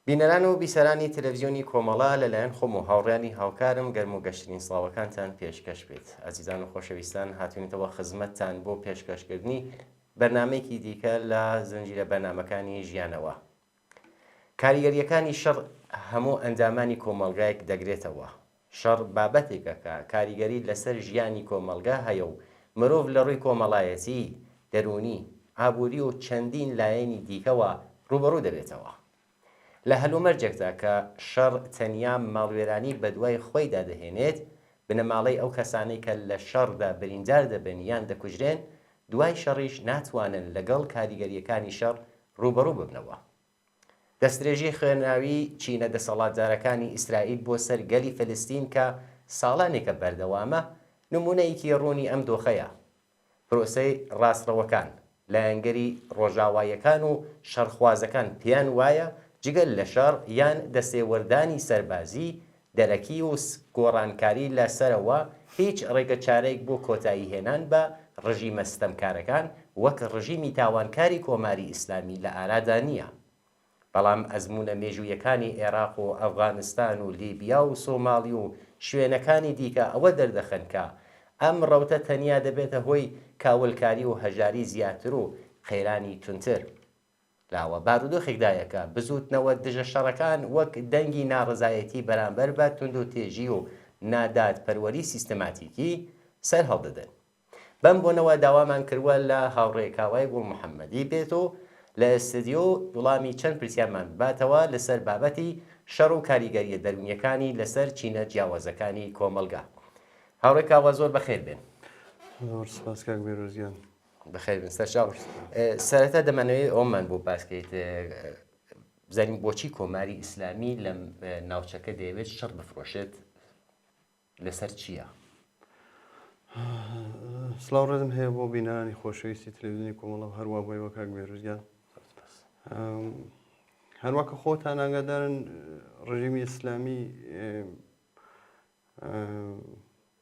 بینەران و بیسەرانی تەلەفزیۆنی کۆمەڵە لەلایەن خۆم و هاوڕیانی هاوکارم گەرم و گەشترین سڵاوەکانتان پێشکەش بێت. ئازیزان و خۆشەویستان هاتوینەتەوە خزمەتتان بۆ پێشکەشکردنی بەرنامەیەکی دیکە لە زنجیرە بەرنامەکانی ژیانەوە. کاریگەرییەکانی شەڕ هەموو ئەندامانی کۆمەڵگایەک دەگرێتەوە. شەڕ بابەتێکە کە کاریگەری لەسەر ژیانی کۆمەڵگا هەیە و مرۆڤ لە ڕووی کۆمەڵایەتی، دەروونی، ئابووری و چەندین لایەنی دیکەوە ڕووبەڕوو دەبێتەوە. لە هەلومەرجێکدا کە شەڕ تەنیا ماڵوێرانی بەدوای خۆیدا دەهێنێت، بنەماڵەی ئەو کەسانەی کە لە شەڕدا بریندار دەبن یان دەکوژرێن، دوای شەڕیش ناتوانن لەگەڵ کاریگەرییەکانی شەڕ ڕووبەڕوو ببنەوە. دەستدرێژی خوێناوی چینە دەسەڵاتدارەکانی ئیسرائیل بۆ سەر گەلی فەلستین کە ساڵانێکە بەردەوامە، نموونەیەکی ڕوونی ئەم دۆخەیە. پرۆسەی ڕاستڕەوەکان، لایەنگری ڕۆژاواییەکان و شەڕخوازەکان پێیان وایە جگە لە شەڕ یان دەستێوەردانی سەربازی دەرەکی و گۆڕانکاری لە سەرەوە هیچ ڕێگەچارەیەک بۆ کۆتاییهێنان بە ڕژیمە ستەمکارەکان وەک ڕژیمی تاوانکاری کۆماری ئیسلامی لە ئارادا نییە. بەڵام ئەزموونە مێژوویەکانی ئێراق و ئەفغانستان و لیبیا و سۆماڵی و شوێنەکانی دیکە ئەوە دەردەخەن کە ئەم ڕەوتە تەنیا دەبێتە هۆی کاولکاری و هەژاری زیاتر و قەیرانی توندتر. لاوە بارودۆخێکدایە کە بزووتنەوە دژە شەڕەکان وەک دەنگی ناڕەزایەتی بەرامبەر بە توندوتێژی و نادادپەروەری سیستەماتیکی سەرهەڵدەدەن. بەم بۆنەوە داوامان کردوە لە هاوڕێ کاوای گوڵ محەمەدی بێت و لە ستدیۆ وڵامی چەند پرسیارمان بباتەوە لەسەر بابەتی شەڕ و کاریگەریە دەرونیەکانی لەسەر چینە جیاوازەکانی کۆمەڵگا. هاوڕێ کاوە زۆر بەخێر بێن. زۆر سپاس کاک بێرۆز گیان. بەخێر بن سەرچاو. سەرەتا دەمانەوێت ئەومان بۆ باس کەیت بزانین بۆچی کۆماری ئیسلامی لەم ناوچەکە دەیەوێت شەڕ بفرۆشێت لەسەر چییە؟ سڵاو ڕێزم هەیە بۆ بینەرانی خۆشەویستی تەلەڤیزیۆنی کۆمەڵە و هەروا بۆ ئێوە کاک بێروز گیان. هەروا کە خۆتان ئاگادارن ڕژیمی ئیسلامی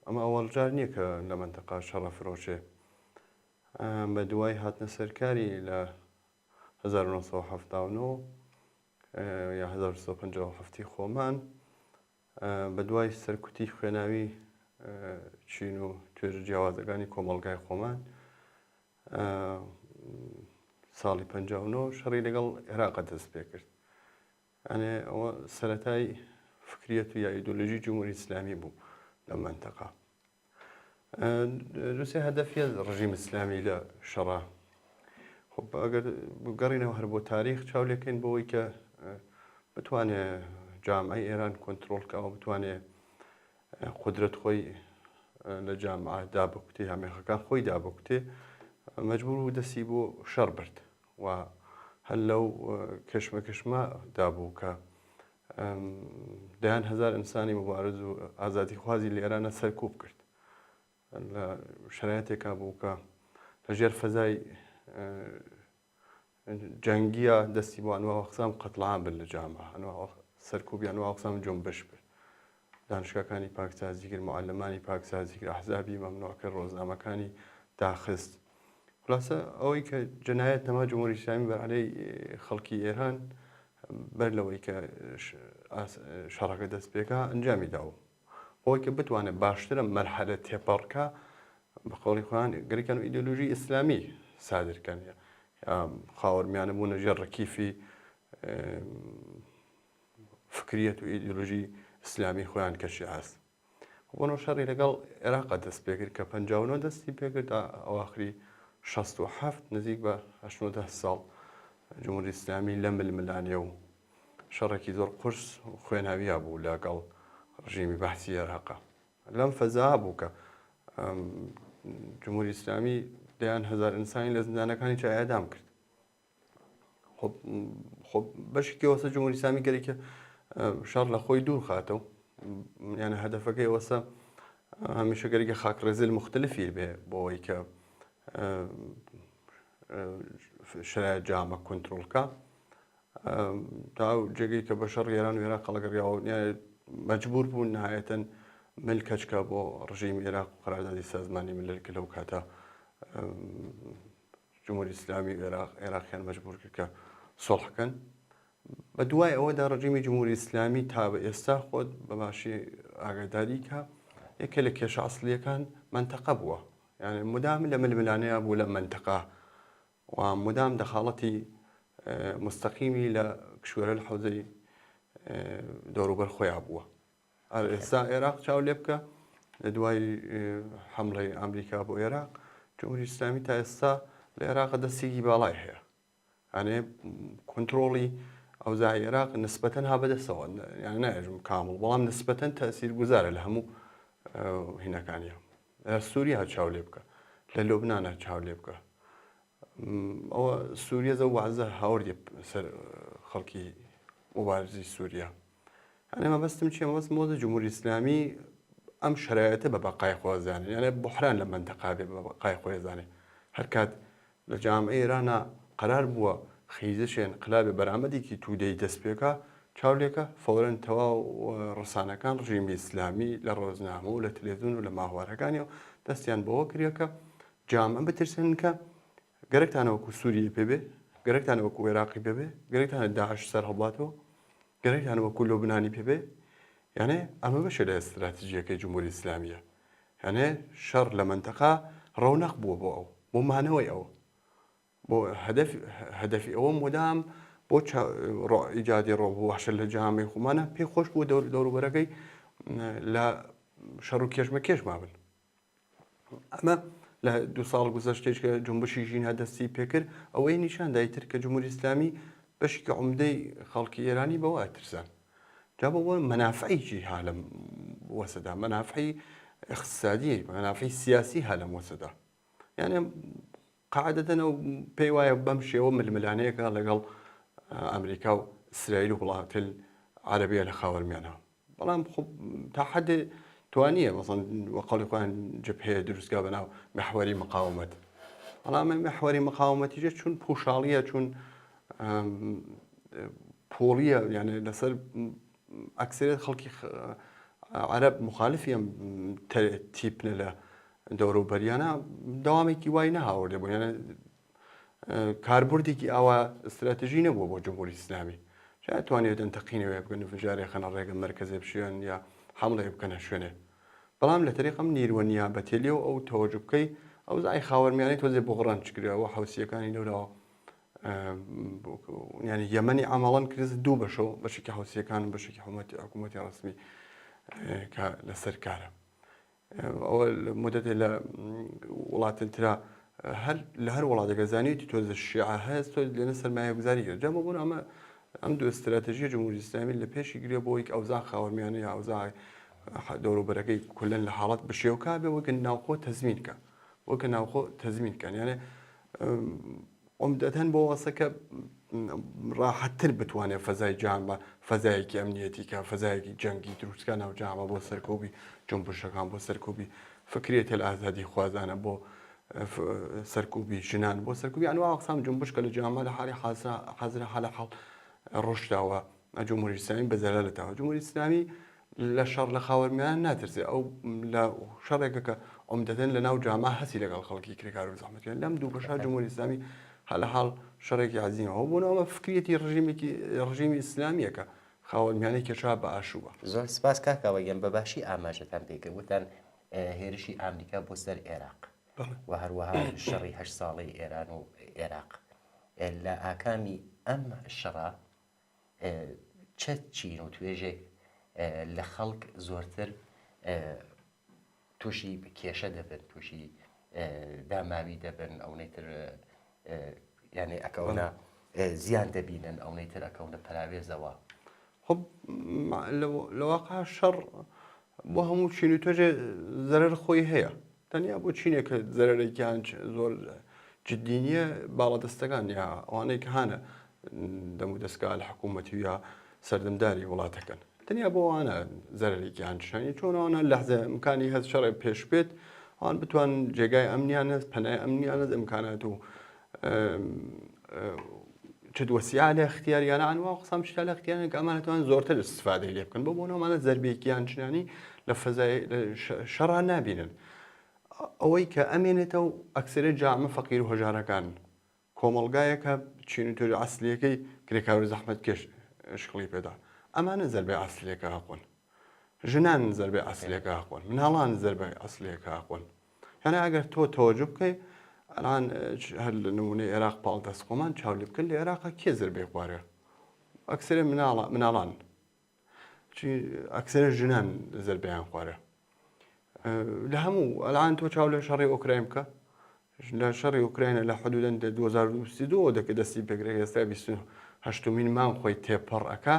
ئەمە ئەوەڵ جار نییە کە لە مەنتەقە شەڕە فرۆشێ بە دوای هاتنە سەرکاری لە 1970 یا 1950 خۆمان بەدوای سەرکوتی خوێناوی چین و توێژە جیاوازەکانی کۆمەڵگای خۆمان ساڵی 59 شەڕی لەگەڵ عێراق دەست پێ کرد ئەنێ ئەوە سەتای فکریەت و یا ئیدۆلۆژی جمهوری ئیسلامی بوو لە منتەقە دوسێ هەدەفیە ڕژیم ئیسلامی لە شەڕا خب ئەگەر بگەڕینەوە هەر بۆ تاریخ چاو لێکەین بۆی کە بتوانێ جامعەی ئێران کۆنترۆڵ کە ئەوە بتوانێ قدرەت خۆی لە جامعە دابکوتێ یا مێخەکان خۆی دابکوتێ مەجبور بوو دەستی بۆ شەڕ برد و هەر لەو کەشمەکەشمە دابوو کە دەیان هەزار ئینسانی موبارز و ئازادیخوازی لە ئێرانە سەرکوب کرد لە شرایەتێکا بوو کە لە ژێر فەزای جەنگیە دەستی بۆ ئەنوا ئەقسام قەتڵعام بن لە جامعە ئەنوا سەرکوبی ئەنوا ئەقسام جنبش برد دانشگاکانی پاکسازی کرد معلمانی پاکسازی کرد ئەحزابی مەمنوع کرد ڕۆزنامەکانی داخست خلاصە ئەوەی کە جەنایەت نەما جمهوری ئیسلامی بەر عەلەی خەڵکی ئێران بەر لەوەی کە شەڕەکە دەست پێکا ئەنجامی داوە بۆی کە بتوانێت باشترە مەرحەلە تێپەڕکە بە قۆڵی خۆیان گەرەکیان و ئیدۆلۆژی ئیسلامی سادرکەن خاوەرمیانە بوونە ژێر ڕکیفی فکریەت و ئیدۆلۆژی ئیسلامی خۆیان کە شیعەس. بۆنەوە شەڕی لەگەڵ عێراقا دەست پێکرد کە 59 دەستی پێکرد تا ئەواخری 67 نزیک بە 89 ساڵ جمهوری ئیسلامی لە ململانێ و شەڕێکی زۆر قورس و خوێناویە بوو لەگەڵ ڕژیمی بەعسی عێراقا لەم فەزا بوو کە جمهوری ئیسلامی دەیان هەزار ئینسانی لە زیندانەکانی چا ئێعدام کرد خۆ بەشێکی وەسە جمهوری ئیسلامی گەرێکە شەڕ لە خۆی دوور خاتەوە یانە هەدەفەکەی وەسە هەمیشە گەرێکە خاکڕێزل مختلفی بێ بۆ ئەوەی کە شرایط جامە کۆنترۆڵکە تا جێگەی کە بە شەڕ ئێران و عێراق هەڵگەڕیاوە مەجبور بوون نهایەتەن مل کەچکە بۆ ڕژیمی عێراق و قەراردادی سازمانی ملل کە لەو کاتە جمهوری ئیسلامی عێراق عێراقیان مەجبور کرد کە سوڵح کەن. بە دوای ئەوەدا ڕژیمی جمهوری ئیسلامی تا بە ئێستا خۆت بە باشی ئاگاداری کە یەکێ لە کێشە ئەسڵیەکان مەنتەقە بووە یعنی مدام لە ململانەیە بوو لە مەنتەقە و مدام دەخاڵەتی مستەقیمی لە کشوەرە لە حوزەی دەوروبەر خۆیان بووە ئەر ئێستا عێراق چاو لێ بکە لە دوای حملەی ئەمریکا بۆ عێراق جمهوری ئیسلامی تا ئێستا لە عێراق دەستێکی باڵای هەیە یانێ کۆنترۆڵی ئەوزاعی عێراق نسبەتەن ها بەدەستەوە یان ناێژم کامڵ بەڵام نسبەتەن تەسیر گوزارە لە هەموو هینەکانیان لە سووریا چاو لێ بکە لە لوبناە چاو لێ بکە ئەوە سووریە زە وازە هاوردی سەر خەڵکی مبارزی سووریا یانێ مەبەستم چیە مەبەستم بۆ جمهوری ئیسلامی ئەم شرایەتە بە بەقای خۆزانێ یانێ بحران لە منتەقا بێ بە بەقای خۆێزانێ هەر کات لە جامعەی ئێرانا قەرار بووە خیزش ئێنقلابێ بەرامەدێکی توودەی دەس پێکا، چاو لێکە فەورەن تەواو ڕسانەکان ڕژیمی ئیسلامی لە ڕۆزنامە و لە تلێزون و لە ماهوارەکانیەوە دەستیان بەوە کردیە کە جامعە بترسێنن کە گەرەکتانە وەکوو سووریەی پێ بێ، گەرەکتانە وەکوو ئێراقی پێ بێ، گەرەکتانە داعش سەر هەڵباتەوە، گەرەکتانە وەکوو لوبنانی پێ بێ. یانێ ئەمە بەشێ لە ئێستراتژییەکەی جمهووری ئیسلامییە. یانێ شەڕ لە مەنتەقە ڕەونەق بووە بۆ ئەو، بۆ مانەوەی ئەو، بۆ هەدەف هەدەفی ئەوە مودام بۆ ئیجادی ڕۆب و وەحشەت لە جامەی خۆمانە پێی خۆش بوو دەور دەوروبەرەکەی لە شەڕ و کێشمەکێش مابن. ئەمە لە دو ساڵ گوزەشتەیش کە جونبشی ژینا دەستی پێکرد ئەوەی نیشان دای تر کە جمهوری ئیسلامی بەشێکی عومدەی خەڵکی ئێرانی بەوە ئەترسان جا بۆ مەنافعی چی ها لەم وەسەدا مەنافعی اقتصادی مەنافعی سیاسی ها لەم وەسەدا یعنی قاعدەتەن ئەو پێی وایە بەم شێوە ململانەیەکە لەگەڵ ئەمریکا و ئیسرائیل و وڵاتل عەرەبیە لە خاوەرمیانە بەڵام خۆ تا حدێ توانیە مەسەن وە قەولی خۆیان جبهەیە دروستکا بەناو محوەری مقاومەت بەڵام محوەری مقاومەتیشە چون پوشاڵیە چون پۆڵیە یانێ لەسەر ئەکسرێت خەڵکی عەرەب مخالفی ئەم تیپنە لە دەوروبەریانە داوامێکی وای نەهاوردێ بۆ یانە کاربردێکی ئاوا استراتژی نەبووە بۆ جمهوری ئیسلامی شاید توانیوێتن تەقینەوەی بکەن انفجارێ خەنە ڕێگە مەرکەزێ بشێن یا حەمڵێ بکەنە شوێنێ بەڵام لە تەریق ئەم نیروە نیابەتێلیە و ئەو تەوەجو بکەی ئەوزای خاوەرمیانەی تۆزێ بوغڕان چکرێەوە حوسیەکانی لەولاوە یعنی یەمەنی عملەن کرز دوو بەشەوە بەشێکی حوسیەکان و بەشێکی حکوومەتی حکوومەتی ڕسمی کە لەسەر کارە ئەوە مدەتێ لە وڵاتن ترا هەر لە هەر وڵاتێکە زانیوتی تۆزە شیعە هەیە تۆ لێنە سەرمایە گوزاری کرد جا بۆ بۆن ئەمە ئەم دوو استراتژیە جمهوری ئیسلامی لە پێشی گرێ بۆ یەک ئەوزا خاوەرمیانە یا ئەوزا دەوروبەرەکەی کولەن لە حاڵەت بشێوکا بێ وەکە ناوخۆ تەزمین کە وەکە ناوخۆ تەزمین کەن یانێ عومدەتەن بۆ وەسە کە ڕاحەتتر بتوانێت فەزای جامە فەزایەکی ئەمنیەتی کە فەزایەکی جەنگی دروستکە ناو جامە بۆ سەرکۆبی جنبشەکان بۆ سەرکۆبی فکرێتە لە ئازادی خوازانە بۆ سەرکوبی ژنان بۆ سەرکوبی ئەنوا ئەقسام جنبش کە لە جامە لە حالی حازرە حالە حاڵ ڕۆشتاوە جمهوری ئیسلامی بە زەلالتەوە جمهوری ئیسلامی لە شەڕ لە خاوەرمیانە ناترسێ ئەو لە شەڕێکە کە عومدەتەن لە ناو جامعە هەسی لەگەڵ خەڵکی کرێکار و زەحمەتکێشان لەم دوو بەشە جمهوری ئیسلامی هە لە حاڵ شەڕێکی عەزیمە ئەو بۆ ئەمە فکریەتی ڕژیمێکی ڕژیمی ئیسلامییە کە خاوەرمیانەی کێشا بە ئاشوبە. زۆر سپاس کاک کاوە گیان بە باشی ئاماژەتان پێ کرد وتان هێرشی ئامریکا بۆ سەر ئێراق و هەروەها شەڕی هەشت ساڵەی ئێران و ئێراق لە ئاکامی ئەم شەڕە چ چین و توێژێک لە خەڵک زۆرتر تووشی کێشە دەبن تووشی داماوی دەبن ئەونەی تر یانێ ئەکەونە زیان دەبینن ئەونەی تر ئەکەونە پەراوێزەوە. خب لە واقع شەڕ بۆ هەموو چین و توێژێ زەرەر خۆی هەیە تەنیا بۆ چینێک کە زەرەرێکیان زۆر جدی نییە باڵادەستەکان یا ئەوانەی کە هانە دەمودەستگا لە حکوومەتی یا سەردەمداری وڵاتەکەن تەنیا بۆ ئەوانە زەرەرێکیان شانی چۆن ئەوانە لەحزە ئەمکانی هەست شەڕێ پێش بێت ئەوان بتوان جێگای ئەمنیان هەست پەنای ئەمنیان هەست ئەمکانات و چ وەسیا لە اختیاریانە ئەنوا قسام شتا لە اختیاریان کە ئەمانە توان زۆرتر استفادەی لێ بکەن بۆ بۆ ئەمانە زەربێکیان چنانی لە فەزای شەڕا نابینن ئەوەی کە ئەمێنێتەوە ئەکسرێت جامە فەقیر و هەژارەکان. کۆمەڵگایەکە چین و توێژە ئەسلیەکەی کرێکار و زەحمەتکێش شکڵی پێدا ئەمانە زەربەی ئەسلیەکە ئەخۆن ژنان زەربەی ئەسلیەکە ئەخۆن مناڵان زەربەی ئەسلیەکە ئەخۆن یعنی ئەگەر تۆ تەوەجو بکەی ئەلان هەر لە نمونەی عێراق پاڵ دەست خۆمان چاو لێ بکەن لە عێراقا کێ زەربەی خوارێ ئەکسەرە مناڵە مناڵان ئەکسەرە ژنان زەربەیان خوارە لە هەموو ئەلان تۆ چاو لە شەڕی ئۆکراین بکە لە شەڕی ئۆکراینە لە حدودەن 2022 دەکە دەستی پێکرێ ئێستا 28مین مانگ خۆی تێپەڕ ئەکا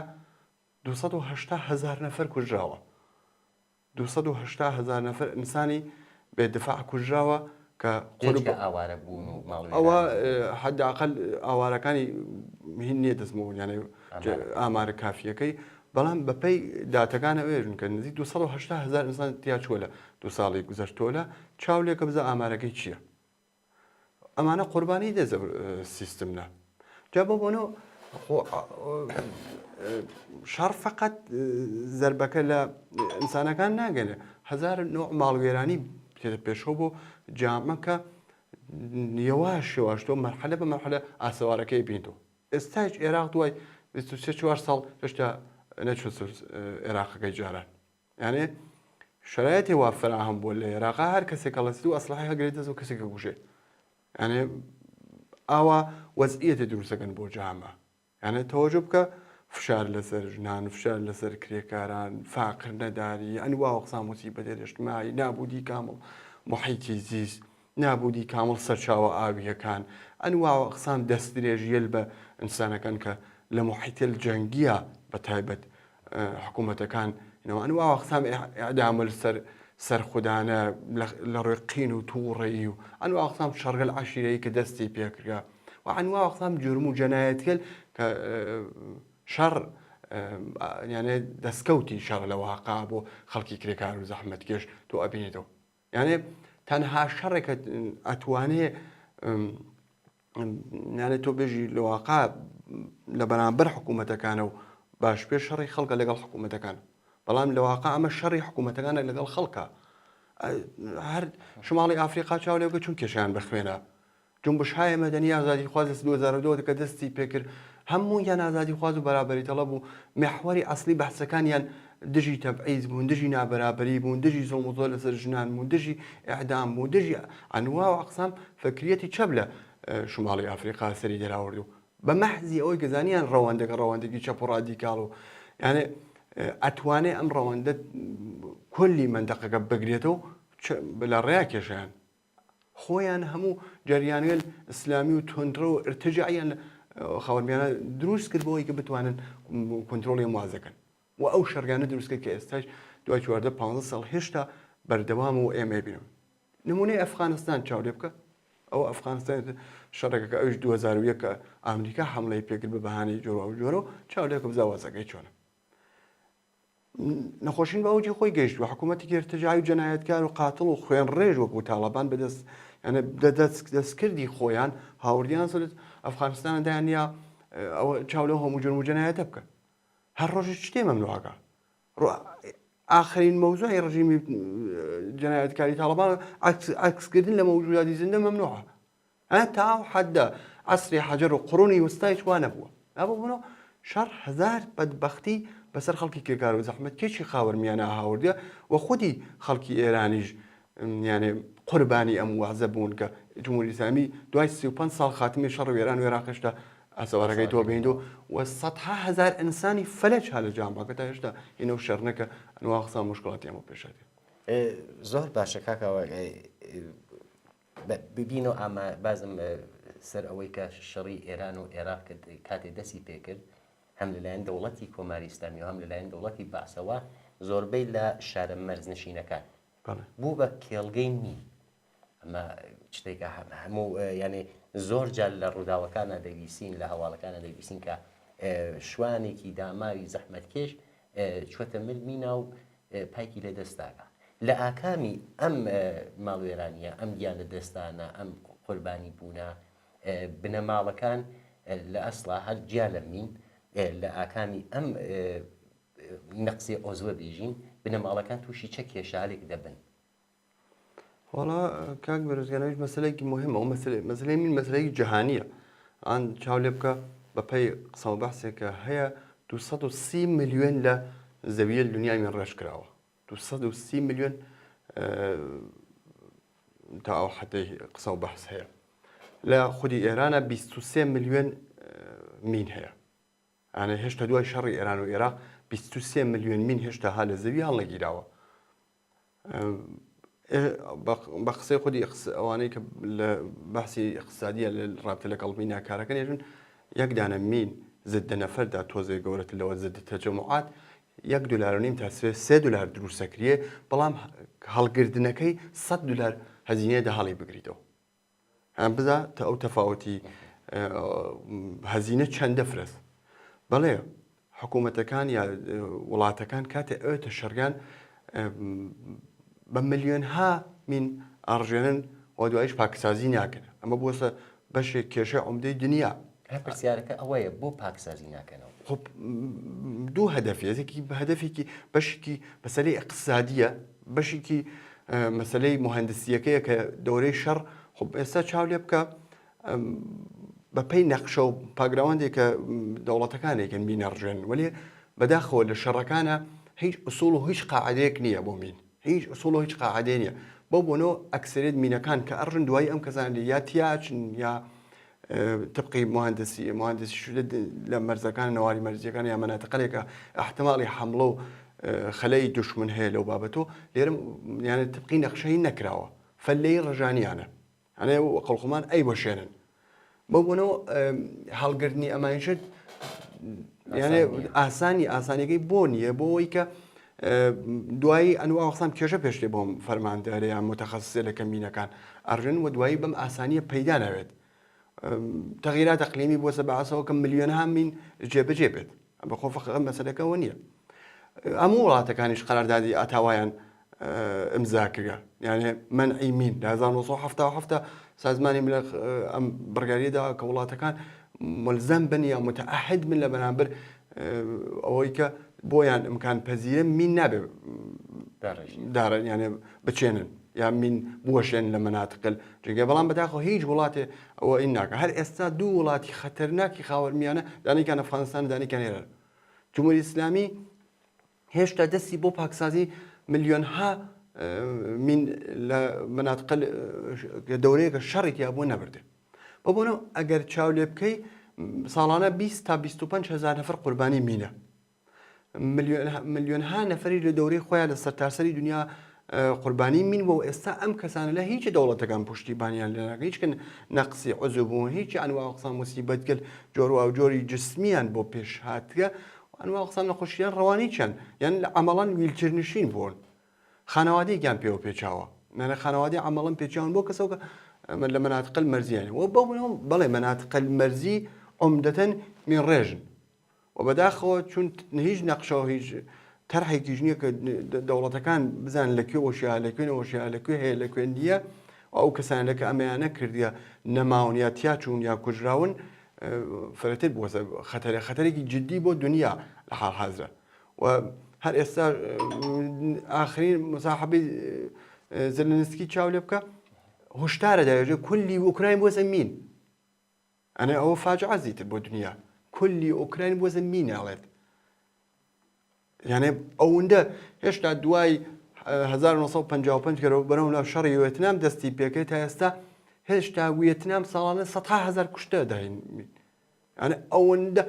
280 هزار نەفەر کوژراوە 280 هزار نەفەر ئینسانی بێ دفاع کوژراوە کە قورب ئاوارە بوون و ماڵ ئەوە حد ئەقل ئاوارەکانی هین نییە دەستمەوە یانێ ئامارە کافیەکەی بەڵام بەپێی داتەکان ئەوێژن کە نزیک 280 هزار ئینسان تیا چووە لە دو ساڵی گوزەشتۆ لە چاو لێکە بزە ئامارەکەی چییە ئەمانە قوربانی دێ سیستم نە جا بۆ بۆنۆ شەڕ فقط زربەکە لە ئینسانەکان ناگەنێ هزار نوع ماڵوێرانی تێتە پێشەوە بۆ جامەکە یەواش یەواش تۆ مەرحەلە بە مەرحەلە ئاسەوارەکەی بینتەوە ئێستایش ئێراق دوای 23 چوار ساڵ هێشتا نەچوە ئێراقەکەی جاران یانێ شرایەتی وا فراهەم بووە لە عێراقا هەر کەسێک هەڵەسێت و ئەسلحەی هەگرێت دەست و کەسێک کوژێ یانێ ئاوا وەزعیەتی دروستەکەن بۆ جامە یانێ تەوەجۆ بکە فشار لەسەر ژنان فشار لەسەر کرێکاران فاقر نەداری ئەنوا وەقسان مصیبەتی اجتماعی نابودی کامڵ محیطی زیست نابودی کامڵ سەرچاوە ئاوییەکان، ئەنواع و ئەقسام دەستدرێژییەل بە ئینسانەکان کە لە موحیتێل جەنگییە بە تایبەت حکوومەتەکان نەوە ئەنواع و ئەقسام ئیعدامل سەر سەرخودانە لە ڕووی قین و تووڕەیی و ئەنواع و ئەقسام شەڕگەل عەشیرەیی کە دەستی پێکرا و ئەنواع و ئەقسام جورم و جەنایەتگەل کە شەڕ یانێ دەستکەوتی شەڕ لە واقع بۆ خەڵکی کرێکار و زەحمەتکێش تۆ ئەبینیتەوە. یانێ تەنها شەڕێکە ئەتوانێ یانێ تۆ بێژی لە واقع لە بەرامبەر حکوومەتەکانە و باش پێ شەڕی خەڵکە لەگەڵ حکوومەتەکان بەڵام لە واقع ئەمە شەڕی حکوومەتەکانە لەگەڵ خەڵکە هەر شماڵی ئافریقا چاو لێ بکە چون کێشیان بە خوێنە جونبشهای مەدەنی ئازادیخواز لە 2002 کە دەستی پێکرد، هەموویان ئازادیخواز و بەرابەریتەڵەب و میحوەری ئەسڵی بەحسەکانیان دژی تەبعیز بوون، دژی نابەرابەری بوون، دژی زوڵم و زۆر لەسەر ژنان بوون، دژی ئیعدام بوون، دژی ئەنوا و ئەقسام فکریەتی چەپ لە شوماڵی ئەفریقا سەری دەراورد و بە مەحزی ئەوەی کە زانیان ڕەوەندەکە ڕەوەندێکی چەپ و ڕادیکاڵ و یانێ ئەتوانێ ئەم ڕەوەندە کۆلی مەنتەقەکە بگرێتەوە لە ڕێیا کێشیان خۆیان هەموو جەریانگەل ئیسلامی و توندڕەو و ئرتجاعیان لە خاوەرمیانە دروست کرد بۆ ئەوەی کە بتوانن کۆنترۆڵی ئەم وازەکەن و ئەو شەرگانە دروست کرد کە ئێستاش دوای 14 15 ساڵ هێشتا بەردەوام و ئێمە بینم نمونەی ئەفغانستان چاو لێ بکە ئەو ئەفغانستان شەڕێکە کە ئەوش 2001 کە ئەمریکا حملەی پێکرد بە بەهانەی جۆرا و جۆرە چاو لێ بکە بزا وەزەکەی چۆنە نەخۆشین بە ئەوجی خۆی گەیشتووە حکوومەتێکی ارتجاعی و جەنایەتکار و قاتڵ و خوێنڕێژ وەکو تاڵەبان بەدەست یانە دەستکردی خۆیان هاوردیان سەر ئەفغانستانە دایان یا ئەوە چاو لەو هەموو جرم و جەنایەتە بکە هەر ڕۆژی شتێ مەمنوعەکە ئاخرین مەوزوعی ڕژیمی جەنایەتکاری تاڵەبان عەکسکردن لە مەوجوداتی زیندە مەمنوعە تا ئەو حەدە عەسری حەجەر و قرونی وستایش وا نەبووە. نابوو بنۆ شەڕ هەزار بەدبەختی بەسەر خەڵکی کرێکار و زەحمەتکێشی خاوەرمیانە هاوردە و خودی خەڵکی ئێرانیش یانێ قوربانی ئەم وازە بوون کە جمهوری ئیسلامی دوای 35 ساڵ خاتمی شەڕ وێران و عێراق هێشتا ئاسەوارەکەی تۆ بینیت و سەدها هەزار ئینسانی فەلەج ها لە جامعەکە تا هێشتا هینە و شەرنەکە ئەنوا قسە مشکڵاتی ئەمە پێشاتێ. زۆر باشە کاکەوە ببینەوە ئاما بازم سەر ئەوەی کە شەڕی ئێران و ئێراق کرد کاتێ دەسی پێکرد هەم لەلایەن دەوڵەتی کۆماری ئیسلامی و هەم لەلایەن دەوڵەتی بەعسەوە زۆربەی لە شارە مەرزنشینەکان بوو بە کێڵگەی مین ئەمە شتێکە هەموو یانێ زۆر جار لە ڕووداوەکانە دەبیسین لە هەواڵەکانە دەبیسین کە شوانێکی داماوی زەحمەتکێش چوەتە مل مینا و پایکی لە دەستداگا. لە ئاکامی ئەم ماڵوێرانییە، ئەم گیان لە دەستدانە، ئەم قوربانی بوونە، بنەماڵەکان لە ئەسڵا هەر جیا لە مین، لە ئاکامی ئەم نەقسی عوزوە بێژین، بنەماڵەکان تووشی چە کێشالێک دەبن؟ وەڵا کاک بەرزگان ئەویش مەسەلەیەکی مهمە ئەو مەسەلەی مەسەلەی مین مەسەلەیەکی جەهانییە. ئان چاو لێ بکە بە پێی قسە و بەحسێک کە هەیە 230 ملیۆن لە زەویە دنیای من ڕێژ کراوە 230 ملیۆن تا ئەو حەدەی قسە و بەحس هەیە لە خودی ئێرانە 23 ملیۆن مین هەیە ئەە هێشتا دوای شەڕی ئێران و ئێراق 23 ملیۆن مین هێشتا ها لە زەوی هەڵنەگیراوە بە قسەی خودی ئەوانەی کە لە بەحسی اقتصادیە لە ڕابتە لەگەڵ مینا کارەکەن ێژن یەک دانە مین زدە نەفەردا تۆزێ گەورەتر لەوە زدە تەجەموعات یەک دلار و نیم تا سێ دلار دروستەکریێ بەڵام هەڵگردنەکەی 100 دلار هەزینەیە دە هەڵی بگریتەوە هەم بزا تا ئەو تەفاوتی هەزینە چەندە فرەس بەڵێ حکوومەتەکان یا وڵاتەکان کاتێ ئەوێتە شەڕیان بە ملیۆنها مین ئاڕژێنن و دوایش پاکسازی ناکەن ئەمە بۆسە بەشێک کێشەی عمدەی دنیا هەر پرسیارەکە ئەوەیە بۆ پاکسازی ناکەنەوە؟ خب دوو هەدەفی یەکێکی هەدەفێکی بەشێکی مەسەلەی اقتصادیە بەشێکی مەسەلەی مهندسیەکەیە کە دەورەی شەڕ خب ئێستا چاو لێ بکە بەپێی نەخشە و پاگراوەندێک کە دەوڵەتەکانێکن مینەڕژێن وەلێ بەداخەوە لە شەڕەکانە هیچ ئوسوڵ و هیچ قاعدەیەک نییە بۆ مین هیچ ئوسوڵ و هیچ قاعدەیە نییە بەو بۆنەوە ئەکسەرێت مینەکان کە ئەڕژن دوایی ئەم کەسان یا تیاچن یا تبقی مهندسی مهندسی شدە لە مەرزەکان نەواری مەرزیەکان یا مەناتقەلێکە احتمالی حملە و خەلەی دوشمن هەیە لەو بابەتۆ لێرە یانە تبقی نەخشەی نەکراوە فەلەی ڕژانیانە ئەنێ قەڵخۆمان ئەی وەشێنن بەو بۆنەوە هەڵگرتنی ئەمانیشت یانێ ئاسانی ئاسانیەکەی بۆ نییە بۆ ئەوەی کە دوایی ئەنوا وەخسام کێشە پێشتێ بۆم فەرماندەرە یان متەخصصێ لە کەمینەکان ئەڕژێن و دوایی بەم ئاسانیە پەیدا ناوێت تەغیرات ئەقلیمی بۆسە بەعسەوە کە ملیۆنها مین جێبەجێ بێت بەخۆ فەقە مەسەلەکەەوە نییە هەموو وڵاتەکانیش قەراردادی ئاتاوایان ئمزا کردگە یانێ مەنعی مین لە 1970 سازمانی ملل ئەم بڕیاریدا کە وڵاتەکان ملزم بن یا متعهد بن لە بەرامبەر ئەوەی کە بۆیان ئەمکان پەزیرە مین نابێ دارە یانێ بچێنن یا مین بوەشێن لە مەناتقل جگە بەڵام بەداخەوە هیچ وڵاتێ ئەوە این ناکە هەر ئێستا دوو وڵاتی خەتەرناکی خاوەرمیانە دانیکان ئەفغانستان دانیکان ئێران جمهوری ئیسلامی هێشتا دەستی بۆ پاکسازی ملیۆنها مین لە مەناتقە دەورەیەکە شەڕی تیا بووە نەبردێ بە بۆنە ئەگەر چاو لێ بکەی ساڵانە 20 تا 25 هزار نەفەر قوربانی مینە ملیۆنها نەفەری لە دەورەی خۆیان لە سەرتاسەری دنیا قوربانی مین بۆ ئێستا ئەم کەسانە لە هیچ دەوڵەتەکان پشتیبانیان لێ ناکەن هیچ کە نەقسی عزو بوون هیچ ئەنوا قسان موسیبەتگەل جۆروا و جۆری جسمیان بۆ پێش هاتگە ئەنوا قسان نەخۆشیان ڕەوانیچیان یان لە عەمەڵەن ویلچرنشین بوون خانەوادەیەکیان پێوە پێچاوە نانە خانەوادەی عەمەڵەن پێچاون بۆ کەسەوە کە لە مناتقل مەرزیان و بەو بەڵێ مناتقل مەرزی عمدەتەن مین ڕێژن و بەداخەوە چون هیچ نەقشە و هیچ تەرحێکیش نییە کە دەوڵەتەکان بزانن لە کوێ وەشیا لە کوێ نەوەشیا لە کوێ هەیە لە کوێ نییە و ئەو کەسانە کە ئەمەیانە کردیە نەماون یا تیا چوون یا کوژراون فرەتر بووە خەتەرە خەتەرێکی جدی بۆ دنیا لە حاڵ حازرە و هەر ئێستا ئاخرین مساحبەی زلنسکی چاو لێ بکە هۆشدارە داێژێ کولی ئۆکراین بۆ زەمین ئەنێ ئەوە فاجعە زیتر بۆ دنیا کولی ئۆکراین بۆ زەمین ئەڵێت یانێ ئەوەندە هێشتا دوای 1955 گەرەوە بەرەو لە شەڕی وێتنام دەستی پێکرد تا ئێستا هێشتا وێتنام ساڵانە سەدها هەزار کوشتە داین یانە ئەوەندە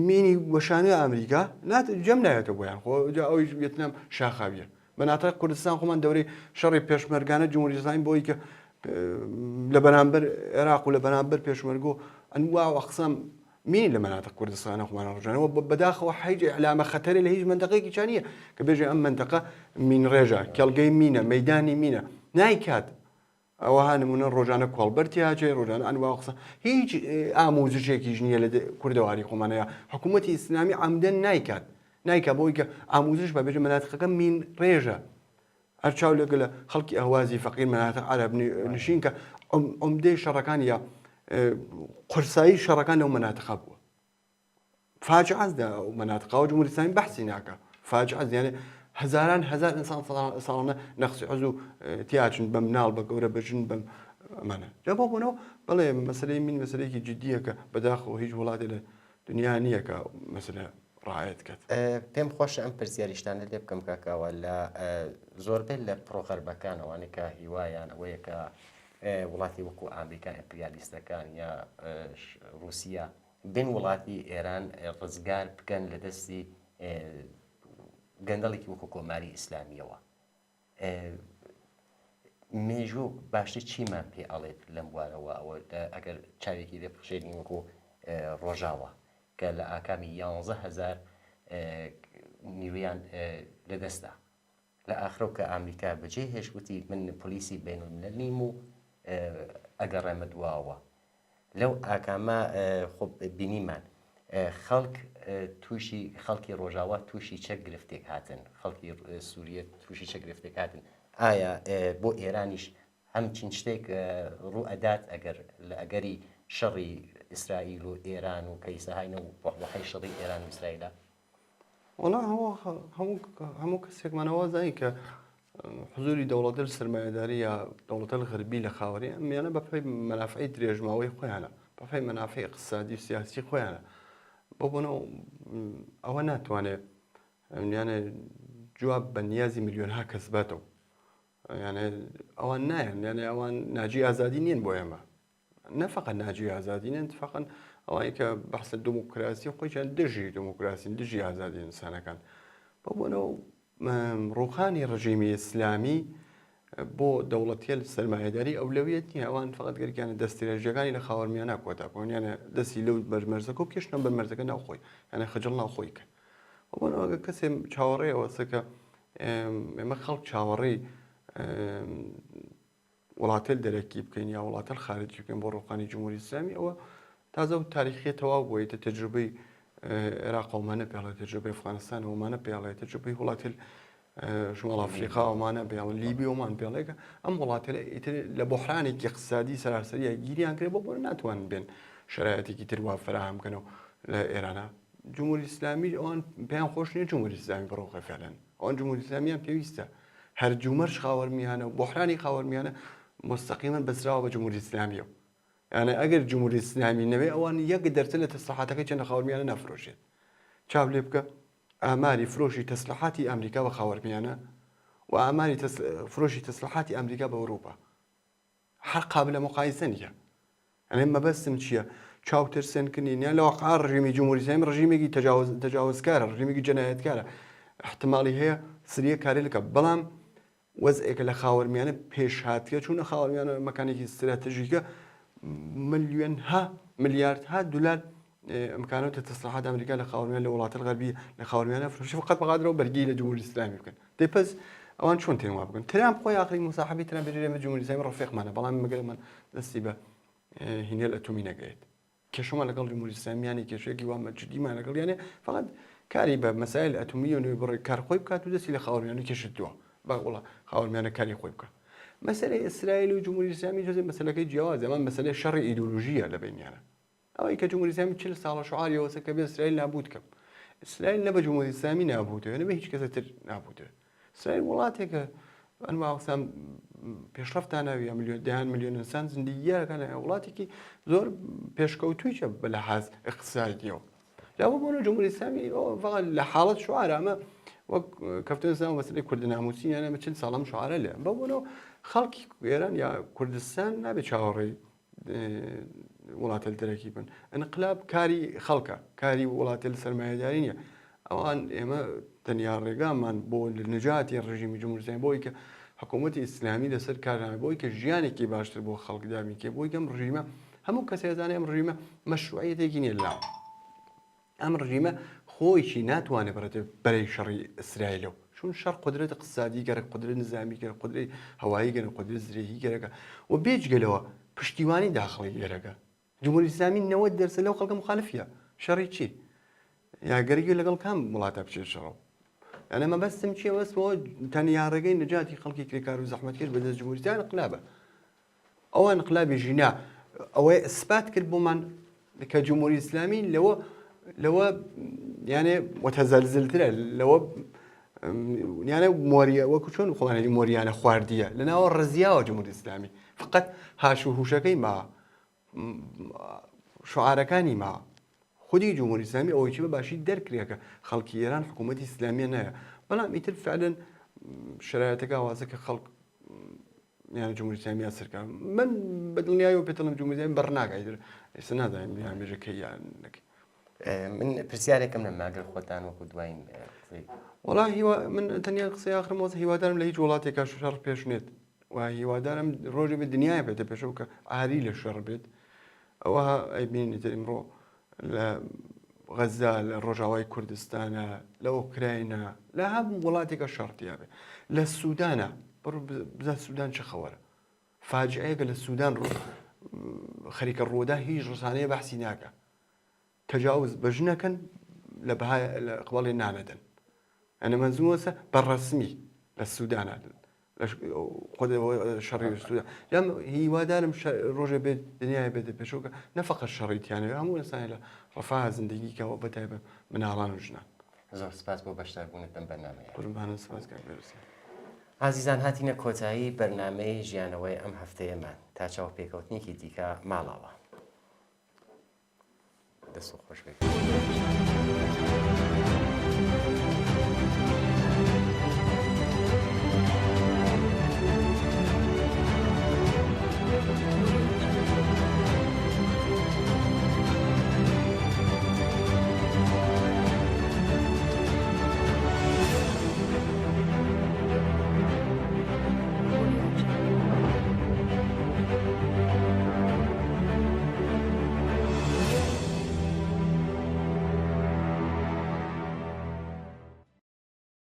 مینی وەشانە ئەمریکا نات جەم نایەتە بۆیان خۆ جا ئەویش وێتنام شاخاویە بەناتای کوردستان خۆمان دەورەی شەڕی پێشمەرگانە جمهوری ئیسلامی بۆی کە لە بەرامبەر عێراق و لە بەرامبەر پێشمەرگۆ ئەنوا و ئەقسام مینی لە مەناتق کوردستانە خۆمان ڕژانەوە بەداخەوە حیج ئیعلامە خەتەرێ لە هیچ مەنتەقەیەکی چا نییە کە بێژێ ئەم مەنتەقە مین ڕێژە کێڵگەی مینە مەیدانی مینە نایکات ئەوەها نمونە ڕۆژانە کۆڵبەر تیاچێ ڕۆژانە ئەنوا قسە هیچ ئاموزشێکیش نییە لە کوردەواری خۆمانەیە حکوومەتی ئیسلامی عەمدەن نایکات نایکا بۆی کە ئاموزش بە بێژە مەناتقەکە مین ڕێژە هەر چاو لەگە لە خەڵکی ئەهوازی فەقیر مەناتق عەرەب نشین کە عومدەی شەڕەکان یا قورسایی شەڕەکان لەو مەناتقە بووە فاجعەس لە ئەو مەناتقە و جمهوری ئیسلامی بەحسی ناکا فاجعەس یانێ هەزاران هەزار ئینسان ساڵانە نەقسی عزو تیاچن بە مناڵ بە گەورە بە ژن بە. ئەمانە جا بۆ بۆنەوە بەڵێ مەسلەی من مەسلەیەکی جدیە کە بەداخەوە هیچ وڵاتێ لە دنیا نییە کە مەسلە ڕایەت کات. پێم خۆشە ئەم پرسیاریشتانە لێ بکەم کاک کاوە لە زۆربەی لە پڕۆغەربەکان ئەوانەی کە هیوایان ئەوەیە کە وڵاتی وەکو ئامریکا ئیمپریالیستەکان یا ڕوسیا بن وڵاتی ئێران ڕزگار بکەن لە دەستی گەندەڵێکی وەکو کۆماری ئیسلامیەوە مێژوو باشتر چیمان پێ ئەڵێت لەم بوارەوە ئەوە ئەگەر چاوێکی لێ بخشێنین وەکو ڕۆژاوا کە لە ئاکامی 11هزار نیرویان لەدەستدا لە ئاخرەوە کە ئامریکا بەجێ هێشت وتی من پۆلیسی بینالملل نیم و ئەگەڕێمە دواوە لەو ئاکامە خۆ بینیمان خەڵک تووشی خەڵکی ڕۆژاوا تووشی چە گرفتێک هاتن خەڵکی سووریە تووشی چە گرفتێک هاتن ئایا بۆ ئێرانیش هەمچین شتێک ڕوو ئەدات ئەگەر لە ئەگەری شەڕی ئیسرائیل و ئێران و کەیسەهاینە و بەحی شەڕی ئێران و ئیسرائیلە وەڵا هەموو کەسێکمان ئەوە زانی کە حزوری دەوڵەتەل سەرمایەداری یا دەوڵەتەل غەربی لە خاوەری ئەمیانە بە پێی مەنافعی درێژماوەی خۆیانە بە پێی مەنافعی اقتصادی و سیاسی خۆیانە بۆ بۆنە ئەوە ناتوانێت یانە جواب بە نیازی ملیۆنها کەس باتەوە یانە ئەوان نایەن یانە ئەوان ناجی ئازادی نین بۆ ئێمە نە فقط ناجی ئازادی نین فقط ئەوەی کە بەحسە دموکراسی خۆیان دژی دموکراسین دژی ئازادی ئینسانەکان بۆ بۆنەوە ڕوخانی ڕژیمی ئیسلامی بۆ دەوڵەتیل سەرمایەداری ئەولەویەت نییە ئەوان فقط گەرکیانە دەستێژیەکانی لە خاوەرمیانە کۆتا بۆن یانە دەستی لەو بەرمەرزەکە و کێشنە بەرمەرزەکە ناوخۆی یانە خجڵ ناوخۆی کە بۆنەوە کەسێ چاوەڕێەوە سەکە ئێمە خەڵک چاوەڕێی وڵاتەیل دەرەکی بکەین یا وڵاتەل خارجی بکەین بۆ ڕووخانی جمهوری ئیسلامی ئەوە تازە و تاریخیە تەواو بوویتە تەجروبەی عێراق ئەومانە پێڵێ تەجروبەی ئەفغانستان ئەومانە پێڵێ تەجروبەی وڵاتەیل شمال ئەفریقا ئەومانە پێڵ لیبی ئەومان پێڵێکە ئەم وڵاتە ئیتر لە بۆحرانێکی اقتصادی سەراسەریە گیریان کرێ بۆ بۆ ناتوانن بێن شرایەتێکی تر وا فراهەم بکەنەوە لە ئێرانە جمهوری ئیسلامی ئەوان پێیان خۆش نییە جمهوری ئیسلامی بڕوخێ فعلەن ئەوان جمهوری ئیسلامیان پێویستە هەرجومەرج خاوەرمیانە و بۆحرانی خاوەرمیانە مستەقیمەن بەسراوە بە جمهوری ئیسلامیەوە یانە ئەگەر جمهوری ئیسلامی نەوێ ئەوان یەک دەرچە لە تەسلحاتەکەی چەند خاوەرمیانە نافرۆشێت چاو لێ بکە ئاماری فرۆشی تەسلحاتی ئەمریکا بە خاوەرمیانە و ئاماری فرۆشی تەسلحاتی ئەمریکا بە ئەوروپا هەر قابلە مقایسە نییە. ئەنێ مەبەستم چییە؟ چاو ترسێنکردنی نیان لە واقع ڕژێمی جمهوری ئیسلامی ڕژیمێکی تەجاوز تەجاوزکارە ڕژیمێکی جەنایەتکارە احتمالی هەیە سریە کاری لکە بەڵام وەزعێکە لە خاوەرمیانە پێش هاتیە چوونە خاوەرمیانە مەکانێکی ستراتژیکە ملیۆنها ملیاردها دلار امکانات تسلیحات ئەمریکا لە خاوەرمیان لە وڵاتە غەربی لە خاوەرمیانە فرۆشی فقط بەقادرەوە بەرگی لە جمهوری ئیسلامی بکەن دەی پس ئەوان چۆن تێن وا بکەن ترامپ خۆی ئاخری مصاحبەی ترامپ بێژێ ئێمە جمهوری ئیسلامی ڕەفیقمانە بەڵام مەگەر ئەمان دەستی بە هینێل ئەتۆمی نەگەیت کێشەمان لەگەڵ جمهوری ئیسلامیانی کێشەیەکی وا جدیمان لەگەڵ یانێ فقط کاری بە مەسایل ئەتۆمی و نوێ بڕێ کار خۆی بکات و دەستی لە خاوەرمیانە کێشت دووە بە وڵا خاوەرمیانە کاری خۆی بکات مەسەلەی ئیسرائیل و جمهوری ئیسلامی جزء مەسەلەکەی جیاوازە ئەمە مەسەلەی شەڕی ئیدۆلۆژییە لە بینیانە ئەوەی کە جمهوری ئیسلامی 40 ساڵە شعاری ئەوەسە کە بێ ئیسرائیل نابوت کەم ئیسرائیل نە بە جمهوری ئیسلامی نابوتەوە نە بە هیچ کەسە تر نابوتەوە ئیسرائیل وڵاتێکە ئەنوا ئەقسام پێشڕەفتان ناویە ملیۆن دەیان ملیۆن ئینسان زندگیەکان لە وڵاتێکی زۆر پێشکەوتوویە بە لەحاز اقتصادیەوە لا بۆ جمهوری ئیسلامی فقط لە حاڵەت شعار ئەمە وەک کەفتن سناو مەسەلەی کوردناموسی یانە چل ساڵم شعارە لێ بە بۆنەوە خەڵکی ئێران یا کوردستان نابێت چاوەڕێی وڵاتەل دەرەکی بن ئەنقلاب کاری خەڵکە کاری وڵاتەل سەرمایەداری نییە ئەوان ئێمە تەنیا ڕێگامان بۆ لە نجاتی ڕژیمی جمهوری بۆی کە حکوومەتی ئیسلامی لەسەر کارنامە بۆی کە ژیانێکی باشتر بۆ خەڵک دابینکێ بۆی کەم ڕژیمە هەموو کەسێ زانێ ئەم ڕژیمە مەشروعیەتێکی نییە لا ئەم ڕژیمە خۆیشی ناتوانێت بڕێتە بەرەی شەڕی ئیسرائیلەوە چون شەڕ قودرەت اقتصادی گەرەک قودرەت نزامی گەرەک قودرەی هەوایی گەرەک قودرەت زرێهی گەرەکە و بێجگە لەوە پشتیوانی داخڵی گەرەکە جمهوری ئیسلامی 90 دەرسە لەو خەڵکە مخالفیە شەڕی چی یا گەرەکی لەگەڵ کام وڵاتە بچێت شەڕەوە یعنی مەبەستم چییە مەبەستمەوە تەنیا ڕێگەی نەجاتی خەڵکی کرێکار و زەحمەتکێش بەدەست جمهوری ئیسلامی انقلابە ئەوە انقلابی ژینا ئەوەی ئیسپات کرد بۆمان کە جمهوری ئیسلامی لەوە لەوە یانێ متەزەلزلترە لەوە یانە مۆریە وەکو چۆن خۆمانەی مۆریانە خواردیە لە ناوە ڕزیاوە جمهوری ئیسلامی. فقط هاش و هوشەکەی ما شعارەکانی ما خودی جمهوری ئیسلامی ئەوەی بە باشی دەرکرێ کە خەڵکی ئێران حکوومەتی ئیسلامیە نایە بەڵام ئیتر فعلەن شرایەتەکە وازە کە خەڵک یان جمهوری ئیسلامی سەرکە من بە دڵنیایەوە پێتەڵم جمهوری ئیسلامی بەڕ ناکا ئیتر ئێستا نازانم یان بێژە کەی یان نەکەی من پرسیارێکم نەما گەر خۆتان وەکو دوایین قسەی وەڵا هیوا من تەنیا قسەی ئاخرم وەزە هیوادارم لە هیچ وڵاتێکا شەڕ پێش نێت و هیوادارم ڕۆژێ بێت دنیای بێتە پێشەوە کە ئاری لە شەڕ بێت ئەوە ئەیبینی تر ئیمڕۆ لە غەزا لە ڕۆژاوای کوردستانە لە ئۆکراینا لە هەموو وڵاتێکە شەڕ تیاێ لە سوودانە بڕ بزان سوودان چه خەوەرە فاجعەیەکە لە سوودان ڕوو خەریکە ڕوودا هیچ ڕسانەیە بەحسی ناکە تەجاوز بە ژنەکەن لە بەهای لە قبەڵێ نانەدەن ئەنە مەنزومەسە بە ڕەسمی لە سوودانە شەڕی سوودان یان هیوادارم ڕۆژێ بێت دنیای بێتە پێشەوە نەفقە شەڕی تیانەوە هەموو ئینسانی لە ڕەفاه زندگی کەەوە بە تایبەت مناڵان و ژنان. زۆر سپاس بۆ بەشداربوونت لەم بەرنامەیە. قوربانت سپاس کاک بێرۆسیان. ئازیزان هاتینە کۆتایی بەرنامەی ژیانەوەی ئەم هەفتەیەمان تا چاوپێکەوتنێکی دیکە ماڵاوا. دەست خۆش بێت.